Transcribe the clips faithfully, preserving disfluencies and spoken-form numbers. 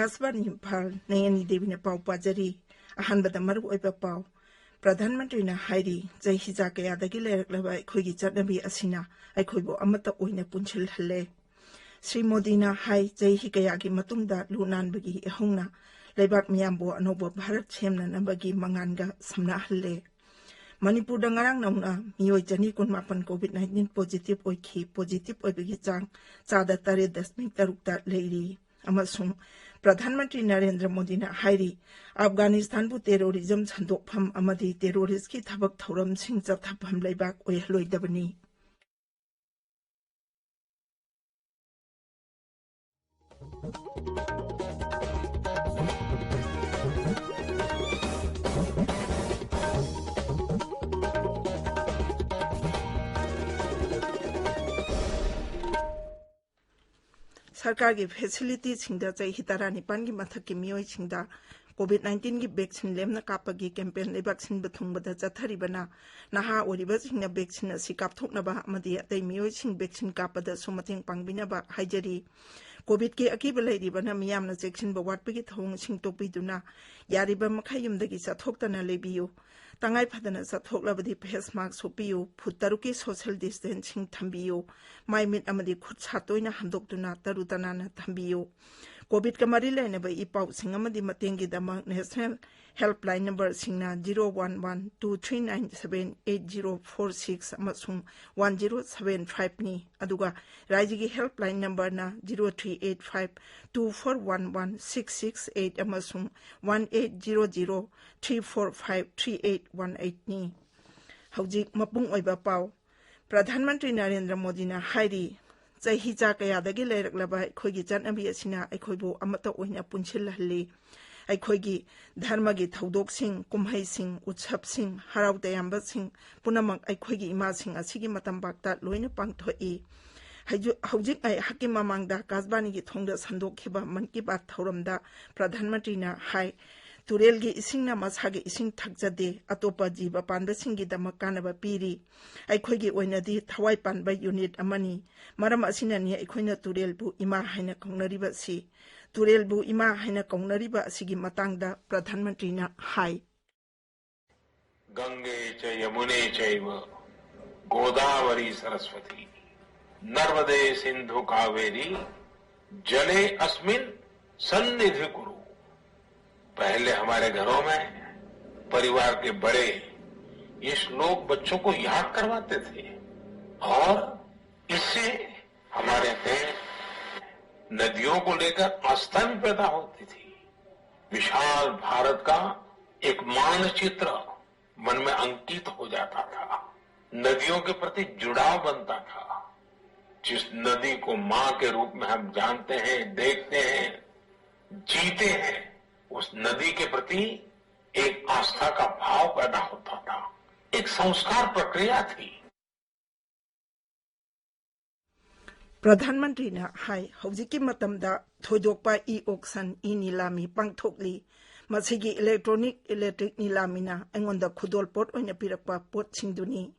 ꯑꯥꯀꯥꯁꯕꯥꯅꯤ ꯏꯝꯐꯥꯜ, ꯅꯌꯅꯤ ꯗꯦꯕꯤꯅ ꯄꯥꯎ ꯄꯥꯖꯔꯤ꯫ ꯑꯍꯥꯟꯕꯗ ꯃꯔꯨꯑꯣꯏꯕ ꯄꯥꯎ꯫ ꯄ꯭ꯔꯙꯥꯟ ꯃꯟꯇ꯭ꯔꯤꯅ ꯍꯥꯏꯔꯤ, ꯆꯍꯤ ꯆꯥ ꯀꯌꯥꯗꯒꯤ ꯂꯩꯔꯛꯂꯕ ꯑꯩꯈꯣꯏꯒꯤ ꯆꯠꯅꯕꯤ ꯑꯁꯤꯅ ꯑꯩꯈꯣꯏꯕꯨ ꯑꯃꯠꯇ ꯑꯣꯏꯅ ꯄꯨꯟꯁꯤꯜꯍꯜꯂꯦ꯫ ꯁ꯭ꯔꯤ ꯃꯣꯗꯤꯅ ꯍꯥꯏ, ꯆꯍꯤ ꯀꯌꯥꯒꯤ ꯃꯇꯨꯡꯗ ꯂꯨ ꯅꯥꯟꯕꯒꯤ ꯏꯍꯧꯅ ꯂꯩꯕꯥꯛ ꯃꯤꯌꯥꯝꯕꯨ ꯑꯅꯧꯕ ꯚꯥꯔꯠ ꯁꯦꯝꯅꯅꯕꯒꯤ ꯃꯉꯥꯟꯒ ꯁꯝꯅꯍꯜꯂꯦ꯫ ꯃꯅꯤꯄꯨꯔꯗ ꯉꯔꯥꯡ ꯅꯧꯅ ꯃꯤꯑꯣꯏ ꯆꯅꯤ ꯀꯨꯟꯃꯥꯄꯟ COVID nineteen positive ꯑꯣꯏꯈꯤ꯫ Positive ꯑꯣꯏꯕꯒꯤ ꯆꯥꯡ ꯆꯥꯗ ꯇꯔꯦꯠ ꯗꯁꯃꯤꯛ ꯇꯔꯨꯛꯇ ꯂꯩꯔꯤ꯫ ꯑꯃꯁꯨꯡ ꯄ꯭ꯔꯙꯥꯟ ꯃꯟꯇ꯭ꯔꯤ ꯅꯔꯦꯟꯗ꯭ꯔ ꯃꯣꯗꯤꯅ ꯍꯥꯏꯔꯤ, ꯑꯐꯒꯥꯅꯤꯁꯇꯥꯟꯕꯨ terrorism ꯁꯟꯗꯣꯛꯐꯝ ꯑꯃꯗꯤ terroristꯀꯤ ꯊꯕꯛ ꯊꯧꯔꯝꯁꯤꯡ ꯆꯠꯊꯐꯝ ꯂꯩꯕꯥꯛ ꯑꯣꯏꯍꯜꯂꯣꯏꯗꯕꯅꯤ꯫ ꯁꯔꯀꯥꯔꯒꯤ facilityꯁꯤꯡꯗ ꯆꯍꯤ ꯇꯔꯥꯅꯤꯄꯥꯟꯒꯤ ꯃꯊꯛꯀꯤ ꯃꯤꯑꯣꯏꯁꯤꯡꯗ COVID nineteenꯒꯤ vaccine ꯂꯦꯝꯅ ꯀꯥꯞꯄꯒꯤ campaign ꯂꯩꯕꯥꯛ ꯁꯤꯟꯕ ꯊꯨꯡꯕꯗ ꯆꯠꯊꯔꯤꯕꯅ ꯅꯍꯥ ꯑꯣꯏꯔꯤꯕꯁꯤꯡꯅ vaccine ꯑꯁꯤ ꯀꯥꯞꯊꯣꯛꯅꯕ ꯑꯃꯗꯤ ꯑꯇꯩ ꯃꯤꯑꯣꯏꯁꯤꯡ vaccine ꯀꯥꯞꯄꯗꯁꯨ ꯃꯇꯦꯡ ꯄꯥꯡꯕꯤꯅꯕ ꯍꯥꯏꯖꯔꯤ꯫ COVIDꯀꯤ ꯑꯀꯤꯕ ꯂꯩꯔꯤꯕꯅ ꯃꯤꯌꯥꯝꯅ ꯆꯦꯛꯁꯤꯟꯕ ꯋꯥꯠꯄꯒꯤ ꯊꯧꯑꯣꯡꯁꯤꯡ ꯇꯣꯛꯄꯤꯗꯨꯅ ꯌꯥꯔꯤꯕ ꯃꯈꯩ ꯌꯨꯝꯗꯒꯤ ꯆꯠꯊꯣꯛꯇꯅ ꯂꯩꯕꯤꯌꯨ꯫ ꯇꯉꯥꯏ ꯐꯗꯅ ꯆꯠꯊꯣꯛꯂꯕꯗꯤ face mask ꯎꯞꯄꯤꯌꯨ, ꯐꯨꯠ ꯇꯔꯨꯛꯀꯤ social distancing ꯊꯝꯕꯤꯌꯨ, ꯃꯥꯏ ꯃꯤꯠ ꯑꯃꯗꯤ ꯈꯨꯠ ꯁꯥ ꯇꯣꯏꯅ ꯍꯥꯝꯗꯣꯛꯇꯨꯅ ꯇꯔꯨ ꯇꯅꯥꯟꯅ ꯊꯝꯕꯤꯌꯨ꯫ COVIDꯀ ꯃꯔꯤ ꯂꯩꯅꯕ ꯏ ꯄꯥꯎꯁꯤꯡ ꯑꯃꯗꯤ ꯃꯇꯦꯡꯒꯤꯗꯃꯛ national helpline numberꯁꯤꯡꯅ zero one one two three nine seven eight zero four six ꯑꯃꯁꯨꯡ one zero seven fiveꯅꯤ, ꯑꯗꯨꯒ ꯔꯥꯏꯖ꯭ꯌꯒꯤ helpline numberꯅ zero three eight five two four one one six six eight ꯑꯃꯁꯨꯡ one eight zero zero three four five three eight one eightꯅꯤ꯫ ꯍꯧꯖꯤꯛ ꯃꯄꯨꯡ ꯑꯣꯏꯕ ꯄꯥꯎ꯫ ꯄ꯭ꯔꯙꯥꯟ ꯃꯟꯇ꯭ꯔꯤ ꯅꯔꯦꯟꯗ꯭ꯔ ꯃꯣꯗꯤꯅ ꯍꯥꯏꯔꯤ, ꯆꯍꯤ ꯆꯥ ꯀꯌꯥꯗꯒꯤ ꯂꯩꯔꯛꯂꯕ ꯑꯩꯈꯣꯏꯒꯤ ꯆꯠꯅꯕꯤ ꯑꯁꯤꯅ ꯑꯩꯈꯣꯏꯕꯨ ꯑꯃꯠꯇ ꯑꯣꯏꯅ ꯄꯨꯟꯁꯤꯜꯍꯜꯂꯤ꯫ ꯑꯩꯈꯣꯏꯒꯤ ꯙꯔꯃꯒꯤ ꯊꯧꯗꯣꯛꯁꯤꯡ, ꯀꯨꯝꯍꯩꯁꯤꯡ, ꯎꯠꯁꯕꯁꯤꯡ, ꯍꯔꯥꯎ ꯇꯌꯥꯝꯕꯁꯤꯡ ꯄꯨꯝꯅꯃꯛ ꯑꯩꯈꯣꯏꯒꯤ ꯏꯃꯥꯁꯤꯡ ꯑꯁꯤꯒꯤ ꯃꯇꯝꯄꯥꯛꯇ ꯂꯣꯏꯅ ꯄꯥꯡꯊꯣꯛꯏ꯫ ꯍꯧꯖꯤꯛ, ꯍꯧꯖꯤꯛ ꯑꯩꯍꯥꯛꯀꯤ ꯃꯃꯥꯡꯗ ꯑꯥꯀꯥꯁꯕꯥꯅꯤꯒꯤ ꯊꯣꯡꯗ ꯁꯟꯗꯣꯛꯈꯤꯕ ꯃꯟ ꯀꯤ ꯕꯥꯠ ꯊꯧꯔꯝꯗ ꯄ꯭ꯔꯙꯥꯟ ꯃꯟꯇ꯭ꯔꯤꯅ ꯍꯥꯏ, ꯇꯨꯔꯦꯜꯒꯤ ꯏꯁꯤꯡꯅ ꯃꯁꯥꯒꯤ ꯏꯁꯤꯡ ꯊꯛꯆꯗꯦ, ꯑꯇꯣꯞꯄ ꯖꯤꯕ ꯄꯥꯟꯕꯁꯤꯡꯒꯤꯗꯃꯛ ꯀꯥꯟꯅꯕ ꯄꯤꯔꯤ꯫ ꯑꯩꯈꯣꯏꯒꯤ ꯑꯣꯏꯅꯗꯤ ꯊꯋꯥꯏ ꯄꯥꯟꯕ unit ꯑꯃꯅꯤ꯫ ꯃꯔꯝ ꯑꯁꯤꯅꯅꯤ ꯑꯩꯈꯣꯏꯅ ꯇꯨꯔꯦꯜꯕꯨ ꯏꯃꯥ ꯍꯥꯏꯅ ꯀꯧꯅꯔꯤꯕꯁꯤ꯫ ꯇꯨꯔꯦꯜꯕꯨ ꯏꯃꯥ ꯍꯥꯏꯅ ꯀꯧꯅꯔꯤꯕ ꯑꯁꯤꯒꯤ ꯃꯇꯥꯡꯗ ꯄ꯭ꯔꯙꯥꯟ ꯃꯟꯇ꯭ꯔꯤꯅ ꯍꯥꯏ꯫ गंगे च यमुने चैव गोदावरी सरस्वती नर्मदे सिंधु कावेरी जले अस्मिन सन्निधि कुरु। पहले हमारे घरों में परिवार के बड़े ये श्लोक बच्चों को याद करवाते थे और इससे हमारे देश नदियों को लेकर आस्था भी पैदा होती थी। विशाल भारत का एक मानचित्र मन में अंकित हो जाता था। नदियों के प्रति जुड़ाव बनता था। जिस नदी को माँ के रूप में हम जानते हैं, देखते हैं, जीते हैं, उस नदी के प्रति एक आस्था का भाव पैदा होता था। एक संस्कार प्रक्रिया थी। ꯄ꯭ꯔꯙꯥꯟ ꯃꯟꯇ꯭ꯔꯤꯅ ꯍꯥꯏ, ꯍꯧꯖꯤꯛꯀꯤ ꯃꯇꯝꯗ ꯊꯣꯏꯗꯣꯛꯄ ꯏ ꯑꯣꯛꯁꯟ, ꯏ ꯅꯤꯂꯥꯃꯤ ꯄꯥꯡꯊꯣꯛꯂꯤ꯫ ꯃꯁꯤꯒꯤ ꯏꯂꯦꯛꯇ꯭ꯔꯣꯅꯤꯛ ꯏꯂꯦꯛꯇ꯭ꯔꯤꯛ ꯅꯤꯂꯥꯃꯤꯅ ꯑꯩꯉꯣꯟꯗ ꯈꯨꯗꯣꯜꯄꯣꯠ ꯑꯣꯏꯅ ꯄꯤꯔꯛꯄ ꯄꯣꯠꯁꯤꯡꯗꯨꯅꯤ꯫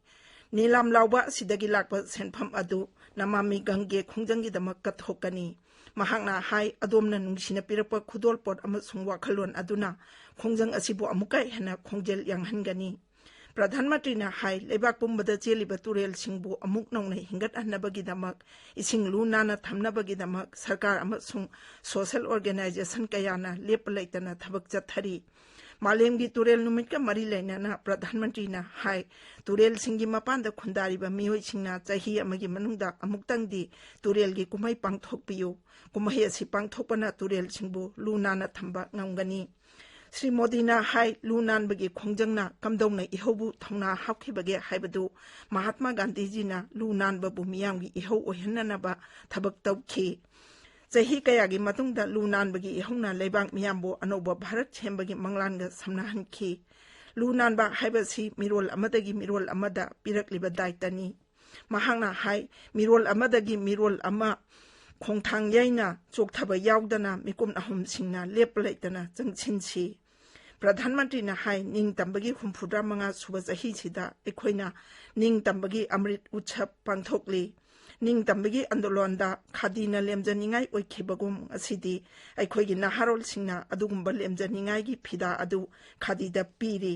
ꯅꯤꯂꯥꯝ ꯂꯥꯎꯕ ꯑꯁꯤꯗꯒꯤ ꯂꯥꯛꯄ ꯁꯦꯟꯐꯝ ꯑꯗꯨ ꯅꯃꯥꯃꯤ ꯒꯪꯒꯦ ꯈꯣꯡꯖꯪꯒꯤꯗꯃꯛ ꯀꯠꯊꯣꯛꯀꯅꯤ꯫ ꯃꯍꯥꯛꯅ ꯍꯥꯏ, ꯑꯗꯣꯝꯅ ꯅꯨꯡꯁꯤꯅ ꯄꯤꯔꯛꯄ ꯈꯨꯗꯣꯜꯄꯣꯠ ꯑꯃꯁꯨꯡ ꯋꯥꯈꯜꯂꯣꯟ ꯑꯗꯨꯅ ꯈꯣꯡꯖꯪ ꯑꯁꯤꯕꯨ ꯑꯃꯨꯛꯀ ꯍꯦꯟꯅ ꯈꯣꯡꯖꯦꯜ ꯌꯥꯡꯍꯟꯒꯅꯤ꯫ ꯄ꯭ꯔꯙꯥꯟ ꯃꯟꯇ꯭ꯔꯤꯅ ꯍꯥꯏ, ꯂꯩꯕꯥꯛ ꯄꯨꯝꯕꯗ ꯆꯦꯜꯂꯤꯕ ꯇꯨꯔꯦꯜꯁꯤꯡꯕꯨ ꯑꯃꯨꯛ ꯅꯧꯅ ꯍꯤꯡꯒꯠꯍꯟꯅꯕꯒꯤꯗꯃꯛ, ꯏꯁꯤꯡ ꯂꯨ ꯅꯥꯟꯅ ꯊꯝꯅꯕꯒꯤꯗꯃꯛ ꯁꯔꯀꯥꯔ ꯑꯃꯁꯨꯡ ꯁꯣꯁꯦꯜ ꯑꯣꯔꯒꯅꯥꯏꯖꯦꯁꯟ ꯀꯌꯥꯅ ꯂꯦꯞꯄ ꯂꯩꯇꯅ ꯊꯕꯛ ꯆꯠꯊꯔꯤ꯫ ꯃꯥꯂꯦꯝꯒꯤ ꯇꯨꯔꯦꯜ ꯅꯨꯃꯤꯠꯀ ꯃꯔꯤ ꯂꯩꯅꯅ ꯄ꯭ꯔꯙꯥꯟ ꯃꯟꯇ꯭ꯔꯤꯅ ꯍꯥꯏ, ꯇꯨꯔꯦꯜꯁꯤꯡꯒꯤ ꯃꯄꯥꯟꯗ ꯈꯨꯟꯗꯥꯔꯤꯕ ꯃꯤꯑꯣꯏꯁꯤꯡꯅ ꯆꯍꯤ ꯑꯃꯒꯤ ꯃꯅꯨꯡꯗ ꯑꯃꯨꯛꯇꯪꯗꯤ ꯇꯨꯔꯦꯜꯒꯤ ꯀꯨꯝꯍꯩ ꯄꯥꯡꯊꯣꯛꯄꯤꯌꯨ꯫ ꯀꯨꯝꯍꯩ ꯑꯁꯤ ꯄꯥꯡꯊꯣꯛꯄꯅ ꯇꯨꯔꯦꯜꯁꯤꯡꯕꯨ ꯂꯨ ꯅꯥꯟꯅ ꯊꯝꯕ ꯉꯝꯒꯅꯤ꯫ ꯁ꯭ꯔꯤ ꯃꯣꯗꯤꯅ ꯍꯥꯏ, ꯂꯨ ꯅꯥꯟꯕꯒꯤ ꯈꯣꯡꯖꯪꯅ ꯀꯝꯗꯧꯅ ꯏꯍꯧꯕꯨ ꯊꯧꯅꯥ ꯍꯥꯞꯈꯤꯕꯒꯦ ꯍꯥꯏꯕꯗꯨ ꯃꯍꯥꯠꯃꯥ ꯒꯥꯟꯙꯤꯖꯤꯅ ꯂꯨ ꯅꯥꯟꯕꯕꯨ ꯃꯤꯌꯥꯝꯒꯤ ꯏꯍꯧ ꯑꯣꯏꯍꯟꯅꯅꯕ ꯊꯕꯛ ꯇꯧꯈꯤ꯫ ꯆꯍꯤ ꯀꯌꯥꯒꯤ ꯃꯇꯨꯡꯗ ꯂꯨ ꯅꯥꯟꯕꯒꯤ ꯏꯍꯧꯅ ꯂꯩꯕꯥꯛ ꯃꯤꯌꯥꯝꯕꯨ ꯑꯅꯧꯕ ꯚꯥꯔꯠ ꯁꯦꯝꯕꯒꯤ ꯃꯪꯂꯥꯟꯒ ꯁꯝꯅꯍꯟꯈꯤ꯫ ꯂꯨ ꯅꯥꯟꯕ ꯍꯥꯏꯕꯁꯤ ꯃꯤꯔꯣꯜ ꯑꯃꯗꯒꯤ ꯃꯤꯔꯣꯜ ꯑꯃꯗ ꯄꯤꯔꯛꯂꯤꯕ ꯗꯥꯏꯇꯅꯤ꯫ ꯃꯍꯥꯛꯅ ꯍꯥꯏ, ꯃꯤꯔꯣꯜ ꯑꯃꯗꯒꯤ ꯃꯤꯔꯣꯜ ꯑꯃ ꯈꯣꯡꯊꯥꯡ ꯌꯩꯅ ꯆꯣꯛꯊꯕ ꯌꯥꯎꯗꯅ ꯃꯤꯀꯨꯞ ꯑꯍꯨꯝꯁꯤꯡꯅ ꯂꯦꯞꯄ ꯂꯩꯇꯅ ꯆꯪꯁꯤꯟꯁꯤ꯫ ꯄ꯭ꯔꯙꯥꯟ ꯃꯟꯇ꯭ꯔꯤꯅ ꯍꯥꯏ, ꯅꯤꯡꯇꯝꯕꯒꯤ ꯍꯨꯝꯐꯨꯇꯔꯥ ꯃꯉꯥ ꯁꯨꯕ ꯆꯍꯤꯁꯤꯗ ꯑꯩꯈꯣꯏꯅ ꯅꯤꯡꯇꯝꯕꯒꯤ ꯑꯃ꯭ꯔꯤꯠ ꯎꯠꯁꯕ ꯄꯥꯡꯊꯣꯛꯂꯤ꯫ ꯅꯤꯡꯇꯝꯕꯒꯤ ꯑꯟꯗꯣꯂꯣꯟꯗ ꯈꯥꯗꯤꯅ ꯂꯦꯝꯖꯅꯤꯡꯉꯥꯏ ꯑꯣꯏꯈꯤꯕꯒꯨꯝ ꯉꯁꯤꯗꯤ ꯑꯩꯈꯣꯏꯒꯤ ꯅꯍꯥꯔꯣꯜꯁꯤꯡꯅ ꯑꯗꯨꯒꯨꯝꯕ ꯂꯦꯝꯖꯅꯤꯡꯉꯥꯏꯒꯤ ꯐꯤꯗꯥ ꯑꯗꯨ ꯈꯥꯗꯤꯗ ꯄꯤꯔꯤ꯫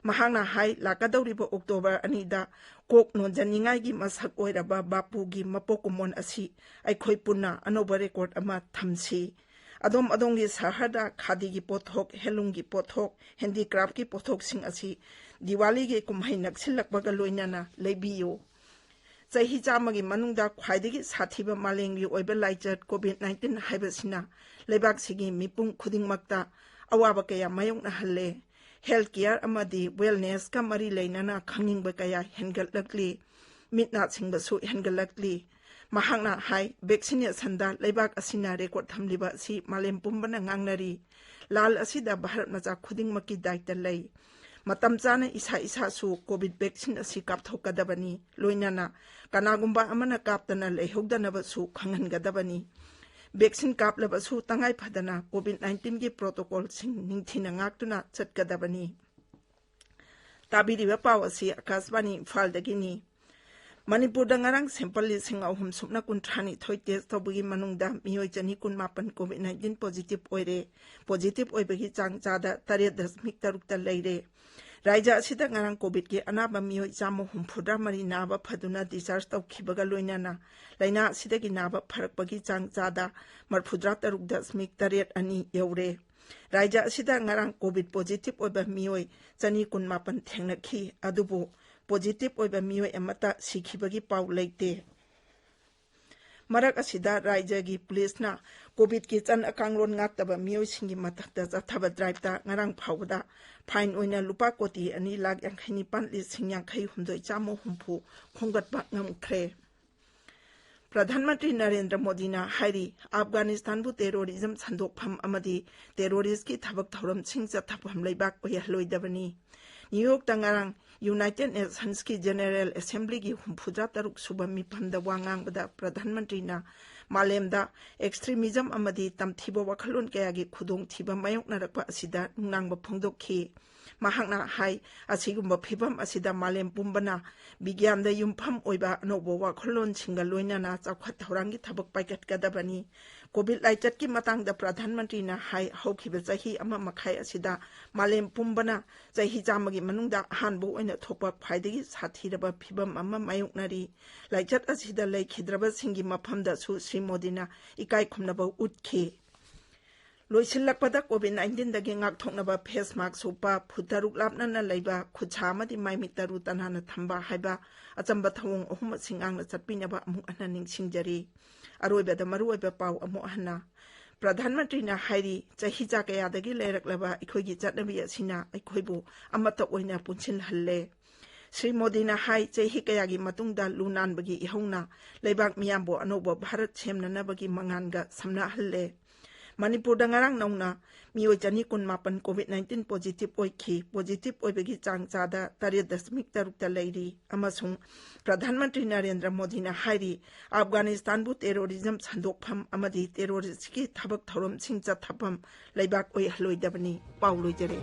ꯃꯍꯥꯛꯅ ꯍꯥꯏ, ꯂꯥꯛꯀꯗꯧꯔꯤꯕ ꯑꯣꯛꯇꯣꯕꯔ ꯑꯅꯤꯗ ꯀꯣꯛ ꯅꯣꯟꯖꯅꯤꯡꯉꯥꯏꯒꯤ ꯃꯁꯛ ꯑꯣꯏꯔꯕ ꯕꯥꯄꯨꯒꯤ ꯃꯄꯣꯛ ꯀꯨꯝꯑꯣꯟ ꯑꯁꯤ ꯑꯩꯈꯣꯏ ꯄꯨꯟꯅ ꯑꯅꯧꯕ ꯔꯦꯀꯣꯔꯗ ꯑꯃ ꯊꯝꯁꯤ꯫ ꯑꯗꯣꯝ ꯑꯗꯣꯝꯒꯤ ꯁꯍꯔꯗ ꯈꯥꯗꯤꯒꯤ ꯄꯣꯠꯊꯣꯛ, ꯍꯦꯟꯂꯨꯝꯒꯤ ꯄꯣꯠꯊꯣꯛ, ꯍꯦꯟꯗꯤꯀ꯭ꯔꯥꯐꯀꯤ ꯄꯣꯠꯊꯣꯛꯁꯤꯡ ꯑꯁꯤ ꯗꯤꯋꯥꯂꯤꯒꯤ ꯀꯨꯝꯍꯩ ꯅꯛꯁꯤꯜꯂꯛꯄꯒ ꯂꯣꯏꯅꯅ ꯂꯩꯕꯤꯌꯨ꯫ ꯆꯍꯤ ꯆꯥꯝꯃꯒꯤ ꯃꯅꯨꯡꯗ ꯈ꯭ꯋꯥꯏꯗꯒꯤ ꯁꯥꯊꯤꯕ ꯃꯥꯂꯦꯝꯒꯤ ꯑꯣꯏꯕ ꯂꯥꯏꯆꯠ ꯀꯣꯚꯤꯗ ꯅꯥꯏꯟꯇꯤꯟ ꯍꯥꯏꯕꯁꯤꯅ ꯂꯩꯕꯥꯛꯁꯤꯒꯤ ꯃꯤꯄꯨꯝ ꯈꯨꯗꯤꯡꯃꯛꯇ ꯑꯋꯥꯕ ꯀꯌꯥ ꯃꯥꯌꯣꯛꯅꯍꯜꯂꯦ꯫ ꯍꯦꯜꯊ ꯀꯦꯌꯔ ꯑꯃꯗꯤ ꯋꯦꯜꯅꯦꯁꯀ ꯃꯔꯤ ꯂꯩꯅꯅ ꯈꯪꯅꯤꯡꯕ ꯀꯌꯥ ꯍꯦꯟꯒꯠꯂꯛꯂꯤ꯫ ꯃꯤꯠ ꯅꯥ ꯁꯤꯡꯕꯁꯨ ꯍꯦꯟꯒꯠꯂꯛꯂꯤ꯫ ꯃꯍꯥꯛꯅ ꯍꯥꯏ, ꯚꯦꯛꯁꯤꯅꯦꯁꯟꯗ ꯂꯩꯕꯥꯛ ꯑꯁꯤꯅ ꯔꯦꯀꯣꯔꯗ ꯊꯝꯂꯤꯕ ꯑꯁꯤ ꯃꯥꯂꯦꯝ ꯄꯨꯝꯕꯅ ꯉꯥꯡꯅꯔꯤ꯫ ꯂꯥꯜ ꯑꯁꯤꯗ ꯚꯥꯔꯠ ꯃꯆꯥ ꯈꯨꯗꯤꯡꯃꯛꯀꯤ ꯗꯥꯏꯇ ꯂꯩ꯫ ꯃꯇꯝ ꯆꯥꯅ ꯏꯁꯥ ꯏꯁꯥꯁꯨ ꯀꯣꯚꯤꯗ ꯚꯦꯛꯁꯤꯟ ꯑꯁꯤ ꯀꯥꯞꯊꯣꯛꯀꯗꯕꯅꯤ꯫ ꯂꯣꯏꯅꯅ ꯀꯅꯥꯒꯨꯝꯕ ꯑꯃꯅ ꯀꯥꯞꯇꯅ ꯂꯩꯍꯧꯗꯅꯕꯁꯨ ꯈꯪꯍꯟꯒꯗꯕꯅꯤ꯫ ꯚꯦꯛꯁꯤꯟ ꯀꯥꯞꯂꯕꯁꯨ ꯇꯉꯥꯏ ꯐꯗꯅ ꯀꯣꯚꯤꯗ ꯅꯥꯏꯟꯇꯤꯟꯒꯤ ꯄ꯭ꯔꯣꯇꯣꯀꯣꯜꯁꯤꯡ ꯅꯤꯡꯊꯤꯅ ꯉꯥꯛꯇꯨꯅ ꯆꯠꯀꯗꯕꯅꯤ꯫ ꯇꯥꯕꯤꯔꯤꯕ ꯄꯥꯎ ꯑꯁꯤ ꯑꯀꯥꯁꯕꯥꯅꯤ ꯏꯝꯐꯥꯜꯗꯒꯤꯅꯤ꯫ ꯃꯅꯤꯄꯨꯔꯗ ꯉꯔꯥꯡ ꯁꯦꯝꯄꯜ ꯂꯤꯁꯤꯡ ꯑꯍꯨꯝ ꯁꯨꯞꯅ ꯀꯨꯟꯊ꯭ꯔꯥ ꯅꯤꯊꯣꯏ ꯇꯦꯁ ꯇꯧꯕꯒꯤ ꯃꯅꯨꯡꯗ ꯃꯤꯑꯣꯏ ꯆꯅꯤ ꯀꯨꯟ ꯃꯥꯄꯟ ꯀꯣꯚꯤꯗ ꯅꯥꯏꯟꯇꯤꯟ ꯄꯣꯖꯤꯇꯤꯚ ꯑꯣꯏꯔꯦ꯫ ꯄꯣꯖꯤꯇꯤꯚ ꯑꯣꯏꯕꯒꯤ ꯆꯥꯡ ꯆꯥꯗ ꯇꯔꯦꯠ ꯗꯁꯃꯤꯛ ꯇꯔꯨꯛꯇ ꯂꯩꯔꯦ꯫ ꯔꯥꯏꯖ꯭ꯌ ꯑꯁꯤꯗ ꯉꯔꯥꯡ ꯀꯣꯚꯤꯗꯀꯤ ꯑꯅꯥꯕ ꯃꯤꯑꯣꯏ ꯆꯥꯝꯃ ꯍꯨꯝꯐꯨꯇꯔꯥ ꯃꯔꯤ ꯅꯥꯕ ꯐꯗꯨꯅ ꯗꯤꯁꯆꯥꯔꯖ ꯇꯧꯈꯤꯕꯒ ꯂꯣꯏꯅꯅ ꯂꯥꯏꯅꯥ ꯑꯁꯤꯗꯒꯤ ꯅꯥꯕ ꯐꯔꯛꯄꯒꯤ ꯆꯥꯡ ꯆꯥꯗ ꯃꯔꯐꯨꯇꯔꯥ ꯇꯔꯨꯛ ꯗꯁꯃꯤꯛ ꯇꯔꯦꯠ ꯑꯅꯤ ꯌꯧꯔꯦ꯫ ꯔꯥꯏꯖ꯭ꯌ ꯑꯁꯤꯗ ꯉꯔꯥꯡ ꯀꯣꯚꯤꯗ ꯄꯣꯖꯤꯇꯤꯚ ꯑꯣꯏꯕ ꯃꯤꯑꯣꯏ ꯆꯅꯤ ꯀꯨꯟ ꯃꯥꯄꯟ ꯊꯦꯡꯅꯈꯤ꯫ ꯑꯗꯨꯕꯨ ꯄꯣꯖꯤꯇꯤꯚ ꯑꯣꯏꯕ ꯃꯤꯑꯣꯏ ꯑꯃꯠꯇ ꯁꯤꯈꯤꯕꯒꯤ ꯄꯥꯎ ꯂꯩꯇꯦ꯫ ꯃꯔꯛ ꯑꯁꯤꯗ ꯔꯥꯏꯖ꯭ꯌꯒꯤ ꯄꯨꯂꯤꯁꯅ ꯀꯣꯚꯤꯗꯀꯤ ꯆꯠꯅ ꯀꯥꯡꯂꯣꯟ ꯉꯥꯛꯇꯕ ꯃꯤꯑꯣꯏꯁꯤꯡꯒꯤ ꯃꯊꯛꯇ ꯆꯠꯊꯕ ꯗ꯭ꯔꯥꯏꯚꯇ ꯉꯔꯥꯡ ꯐꯥꯎꯕꯗ ꯐꯥꯏꯟ ꯑꯣꯏꯅ ꯂꯨꯄꯥ ꯀꯣꯇꯤ ꯑꯅꯤ ꯂꯥꯈ ꯌꯥꯡꯈꯩ ꯅꯤꯄꯥꯟ ꯂꯤꯁꯤꯡ ꯌꯥꯡꯈꯩ ꯍꯨꯝꯗꯣꯏ ꯆꯥꯝꯃ ꯍꯨꯝꯐꯨ ꯈꯣꯝꯒꯠꯄ ꯉꯝꯈ꯭ꯔꯦ꯫ ꯄ꯭ꯔꯙꯥꯟ ꯃꯟꯇ꯭ꯔꯤ ꯅꯔꯦꯟꯗ꯭ꯔ ꯃꯣꯗꯤꯅ ꯍꯥꯏꯔꯤ, ꯑꯐꯒꯥꯅꯤꯁꯇꯥꯟꯕꯨ ꯇꯦꯔꯣꯔꯤꯖꯝ ꯁꯟꯗꯣꯛꯐꯝ ꯑꯃꯗꯤ ꯇꯦꯔꯣꯔꯤꯁ꯭ꯠꯀꯤ ꯊꯕꯛ ꯊꯧꯔꯝꯁꯤꯡ ꯆꯠꯊꯐꯝ ꯂꯩꯕꯥꯛ ꯑꯣꯏꯍꯜꯂꯣꯏꯗꯕꯅꯤ꯫ ꯅ꯭ꯌꯨ ꯌꯣꯔꯛꯇ ꯉꯔꯥꯡ ꯌꯨꯅꯥꯏꯇꯦꯗ ꯅꯦꯁꯟꯁꯀꯤ ꯖꯦꯅꯦꯔꯦꯜ ꯑꯦꯁꯦꯝꯕ꯭ꯂꯤꯒꯤ ꯍꯨꯝꯐꯨꯇꯔꯥ ꯇꯔꯨꯛ ꯁꯨꯕ ꯃꯤꯐꯝꯗ ꯋꯥ ꯉꯥꯡꯕꯗ ꯄ꯭ꯔꯙꯥꯟ ꯃꯟꯇ꯭ꯔꯤꯅ ꯃꯥꯂꯦꯝꯗ ꯑꯦꯛꯁꯇ꯭ꯔꯤꯃꯤꯖꯝ ꯑꯃꯗꯤ ꯇꯝꯊꯤꯕ ꯋꯥꯈꯜꯂꯣꯟ ꯀꯌꯥꯒꯤ ꯈꯨꯗꯣꯡꯊꯤꯕ ꯃꯥꯌꯣꯛꯅꯔꯛꯄ ꯑꯁꯤꯗ ꯅꯨꯡꯅꯥꯡꯕ ꯐꯣꯡꯗꯣꯛꯈꯤ꯫ ꯃꯍꯥꯛꯅ ꯍꯥꯏ, ꯑꯁꯤꯒꯨꯝꯕ ꯐꯤꯚꯝ ꯑꯁꯤꯗ ꯃꯥꯂꯦꯝ ꯄꯨꯝꯕꯅ ꯕꯤꯒ꯭ꯌꯥꯟꯗ ꯌꯨꯝꯐꯝ ꯑꯣꯏꯕ ꯑꯅꯧꯕ ꯋꯥꯈꯜꯂꯣꯟꯁꯤꯡꯒ ꯂꯣꯏꯅꯅ ꯆꯥꯎꯈꯠ ꯊꯧꯔꯥꯡꯒꯤ ꯊꯕꯛ ꯄꯥꯏꯈꯠꯀꯗꯕꯅꯤ꯫ ꯀꯣꯚꯤꯗ ꯂꯥꯏꯆꯠꯀꯤ ꯃꯇꯥꯡꯗ ꯄ꯭ꯔꯙꯥꯟ ꯃꯟꯇ꯭ꯔꯤꯅ ꯍꯥꯏ, ꯍꯧꯈꯤꯕ ꯆꯍꯤ ꯑꯃ ꯃꯈꯥꯏ ꯑꯁꯤꯗ ꯃꯥꯂꯦꯝ ꯄꯨꯝꯕꯅ ꯆꯍꯤ ꯆꯥꯝꯃꯒꯤ ꯃꯅꯨꯡꯗ ꯑꯍꯥꯟꯕ ꯑꯣꯏꯅ ꯊꯣꯛꯄ ꯈ꯭ꯋꯥꯏꯗꯒꯤ ꯁꯥꯊꯤꯔꯕ ꯐꯤꯚꯝ ꯑꯃ ꯃꯥꯌꯣꯛꯅꯔꯤ꯫ ꯂꯥꯏꯆꯠ ꯑꯁꯤꯗ ꯂꯩꯈꯤꯗ꯭ꯔꯕꯁꯤꯡꯒꯤ ꯃꯐꯝꯗꯁꯨ ꯁ꯭ꯔꯤ ꯃꯣꯗꯤꯅ ꯏꯀꯥꯏ ꯈꯨꯝꯅꯕ ꯎꯠꯈꯤ꯫ ꯂꯣꯏꯁꯤꯜꯂꯛꯄꯗ, ꯀꯣꯚꯤꯗ ꯅꯥꯏꯟꯇꯤꯟꯗꯒꯤ ꯉꯥꯛꯊꯣꯛꯅꯕ ꯐꯦꯁ ꯃꯥꯛꯁ ꯎꯞꯄ, ꯐꯨꯠ ꯇꯔꯨꯛ ꯂꯥꯞꯅꯅ ꯂꯩꯕ, ꯈꯨꯠꯁꯥ ꯑꯃꯗꯤ ꯃꯥꯏꯃꯤꯠ ꯇꯔꯨ ꯇꯅꯥꯟꯅ ꯊꯝꯕ ꯍꯥꯏꯕ ꯑꯆꯝꯕ ꯊꯧꯑꯣꯡ ꯑꯍꯨꯝ ꯑꯁꯤ ꯉꯥꯛꯅ ꯆꯠꯄꯤꯅꯕ ꯑꯃꯨꯛ ꯍꯟꯅ ꯅꯤꯡꯁꯤꯡꯖꯔꯤ꯫ ꯑꯔꯣꯏꯕꯗ ꯃꯔꯨꯑꯣꯏꯕ ꯄꯥꯎ ꯑꯃꯨꯛ ꯍꯟꯅ꯫ ꯄ꯭ꯔꯙꯥꯟ ꯃꯟꯇ꯭ꯔꯤꯅ ꯍꯥꯏꯔꯤ, ꯆꯍꯤ ꯆꯥ ꯀꯌꯥꯗꯒꯤ ꯂꯩꯔꯛꯂꯕ ꯑꯩꯈꯣꯏꯒꯤ ꯆꯠꯅꯕꯤ ꯑꯁꯤꯅ ꯑꯩꯈꯣꯏꯕꯨ ꯑꯃꯠꯇ ꯑꯣꯏꯅ ꯄꯨꯟꯁꯤꯜꯍꯜꯂꯦ꯫ ꯁ꯭ꯔꯤ ꯃꯣꯗꯤꯅ ꯍꯥꯏ, ꯆꯍꯤ ꯀꯌꯥꯒꯤ ꯃꯇꯨꯡꯗ ꯂꯨ ꯅꯥꯟꯕꯒꯤ ꯏꯍꯧꯅ ꯂꯩꯕꯥꯛ ꯃꯤꯌꯥꯝꯕꯨ ꯑꯅꯧꯕ ꯚꯥꯔꯠ ꯁꯦꯝꯅꯅꯕꯒꯤ ꯃꯉꯥꯟꯒ ꯁꯝꯅꯍꯜꯂꯦ꯫ ꯃꯅꯤꯄꯨꯔꯗ ꯉꯔꯥꯡ ꯅꯧꯅ ꯃꯤꯑꯣꯏ ꯆꯅꯤ ꯀꯨꯟꯃꯥꯄꯟ ꯀꯣꯚꯤꯗ ꯅꯥꯏꯟꯇꯤꯟ ꯄꯣꯖꯤꯇꯤꯚ ꯑꯣꯏꯈꯤ꯫ ꯄꯣꯖꯤꯇꯤꯚ ꯑꯣꯏꯕꯒꯤ ꯆꯥꯡ ꯆꯥꯗ ꯇꯔꯦꯠ ꯗꯁꯃꯤꯛ ꯇꯔꯨꯛꯇ ꯂꯩꯔꯤ ꯑꯃꯁꯨꯡ ꯄ꯭ꯔꯙꯥꯟ ꯃꯟꯇ꯭ꯔꯤ ꯅꯔꯦꯟꯗ꯭ꯔ ꯃꯣꯗꯤꯅ ꯍꯥꯏꯔꯤ, ꯑꯐꯒꯥꯅꯤꯁꯇꯥꯟꯕꯨ ꯇꯦꯔꯣꯔꯤꯖꯝ ꯁꯟꯗꯣꯛꯐꯝ ꯑꯃꯗꯤ ꯇꯦꯔꯣꯔꯤꯁꯀꯤ ꯊꯕꯛ ꯊꯧꯔꯝꯁꯤꯡ ꯆꯠꯊꯐꯝ ꯂꯩꯕꯥꯛ ꯑꯣꯏꯍꯜꯂꯣꯏꯗꯕꯅꯤ꯫ ꯄꯥꯎ ꯂꯣꯏꯖꯔꯦ꯫